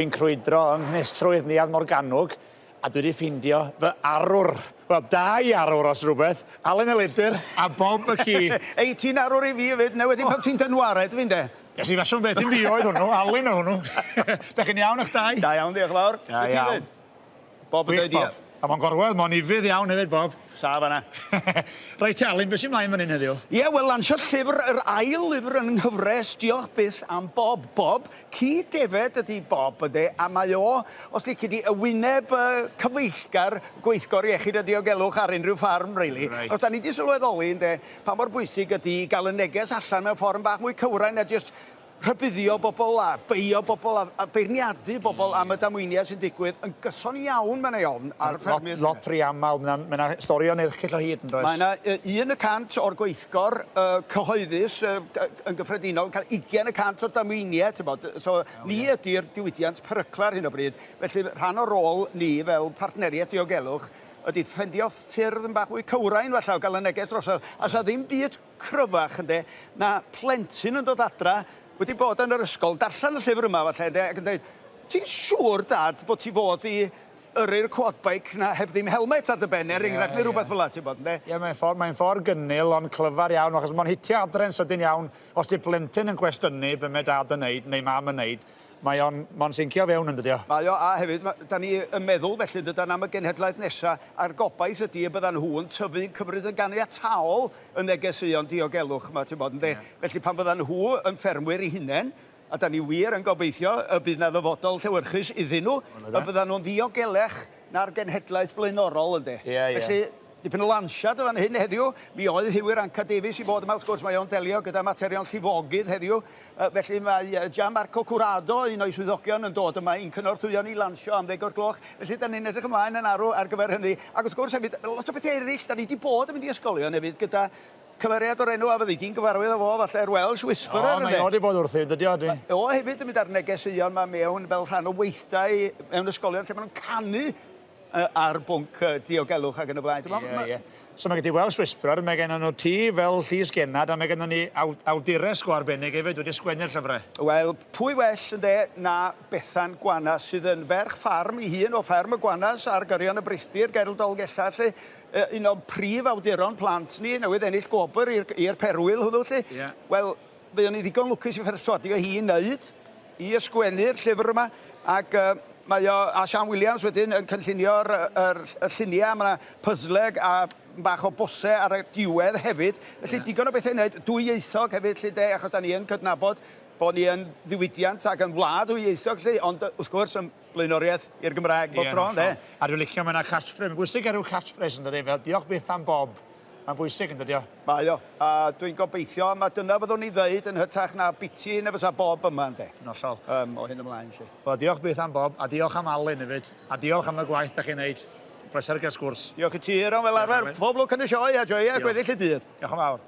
Dwi'n crwydro yng nghynestrwydd Neuadd Morgannwg a dwi 'di ffeindio fy arwr. Wel, dau arwr os rhywbeth, Alun Elidyr a Bob y ci. Ei, ti'n arwr i fi 'fyd, yn enwedig pan ti'n dynwared fi ynde? Ges i fasiwn beth, dim fi oedd hwnnw, Alun oedd hwnnw. Dach chi'n iawn eich dau? Da iawn, diolch yn fawr. Da iawn. Bob yn Gwych, dweud ia. Bob. A mae'n gorwedd, mae'n ufudd iawn hefyd, Bob. Sa fanna. Reit te, Alun, beth sy'n mlaen fan hyn heddiw? Ie, wel, lansio llyfr, yr ail lyfr yn nghyfres, diolch byth am Bob. Bob, ci defed ydy Bob, ynde, a mae o, os lici di, y wyneb uh, cyfeillgar gweithgor iechyd a diogelwch ar unrhyw ffarm, really. Reit. Os da ni di sylweddoli, ynde, pa mor bwysig ydy i gael y neges allan mewn ffordd bach mwy cywrain na jyst rhybuddio bobl a beio bobl a, a beirniadu bobl am y damweiniau sy'n digwydd yn gyson iawn, mae'n ei ofn, ar ffermydd. Lot, lot rhy aml, mae yna ma storïon erchyll o hyd yn does? Mae yna 1% o'r gweithgor uh, cyhoeddus uh, yn gyffredinol yn cael 20% o'r damweiniau, ti'n bod. So, oh, ni ydy'r diwydiant perycla ar hyn o bryd. Felly, rhan o'r rôl ni fel partneriaeth diogelwch ydy ffendio ffyrdd yn bach mwy cywrain falle o gael y neges drosodd. A sa ddim byd cryfach ynde, na plentyn yn dod adra, wedi bod yn yr ysgol, darllen y llyfr yma falle ynde, ac yn dweud, ti'n siŵr dad bod ti fod i yrru'r quad bike na heb ddim helmet ar dy ben, er enghraifft, neu rhywbeth fel 'na, ti'n bod, ynde? Ie, mae'n ffordd, mae'n ffordd gynnil ond clyfar iawn, achos mae'n hitio adre'n sydyn iawn. Os 'di plentyn yn cwestiynu be mae dad yn neud, neu mam yn neud, Mae o'n, mae'n sincio fewn yn dydi o? Mae o, a hefyd, ma', 'dan ni yn meddwl felly dydan am y genhedlaeth nesa, a'r gobaith ydi y byddan nhw'n tyfu'n cymryd yn ganiataol y negeseuon diogelwch 'ma, ti'n bod, ynde? Ie. Felly pan fyddan nhw yn ffermwyr eu hunain, a 'dan ni wir yn gobeithio y bydd 'na ddyfodol llewyrchus iddyn nhw, y byddan nhw'n ddiogelech na'r genhedlaeth flaenorol, ynde? Ie, ie. Felly, dipyn o lansiad yn fan hyn heddiw. Mi oedd Huw Irranca Davies i fod yma, wrth gwrs, mae o'n delio gyda materion llifogydd heddiw. Felly mae Gianmarco Curado, un o'i swyddogion, yn dod yma i'n cynorthwyo ni lansio am ddeg o'r gloch. Felly, da ni'n edrych ymlaen yn arw ar gyfer hynny. Ac wrth gwrs hefyd, lot o bethau eraill, da ni wedi bod yn mynd i ysgolion hefyd gyda cymeriad o'r enw a fyddi di'n gyfarwydd â fo, falle'r Welsh Whisperer, O, mae o wedi bod wrthi, dydy o, dwi. O hefyd yn mynd â'r negeseuon 'ma mewn fel rhan o weithdai mewn ysgolion lle maen nhw'n canu ar bwnc diogelwch ac yn y blaen. Ie, ie. So mae gen ti Welsh Whisperer, mae gennym nhw ti fel Llys Gennad, a mae gennym ni awdures go arbennig hefyd wedi sgwennu'r llyfrau. Wel, pwy well ynde na Bethan Gwanas sydd yn ferch ffarm ei hun o fferm y Gwanas ar gyrion y Brithdir ger Dolgellau 'lly. Un o'n prif awduron plant ni, newydd ennill gwobr i'r perwyl hwnnw 'lly. Ie. Wel, fuon ni ddigon lwcus i pherswadio hi i wneud, i ysgwennu'r llyfr yma, ac uh, mae o, a Sian Williams wedyn yn cynllunio'r yr, y lluniau, mae yna pyzleg a bach o bose ar y diwedd hefyd. Felly yeah. digon o bethau i wneud, dwyieithog hefyd, lle de, achos da ni yn cydnabod bod ni yn ddiwydiant ac yn wlad ddwyieithog, lle, ond wrth gwrs yn blaenoriaeth i'r Gymraeg bob tro, ynde? A dwi'n licio mae yna catchphrase, mae'n bwysig gael rhyw catchphrase yn dydi, fel diolch byth am Bob. Mae'n bwysig yn dydi o? Mae o, a dwi'n gobeithio, ma dyna fyddwn ni ddeud yn hytrach na biti na fysa Bob yma ynde? Yn hollol. Um, o hyn ymlaen, lly. Wel, diolch byth am Bob, a diolch am Alun hefyd, a diolch am y gwaith da chi'n neud. Pleser gael sgwrs. Diolch i ti, Euron, fel arfer. Pob lwc yn y sioe, a joia gweddill y dydd. Diolch yn fawr.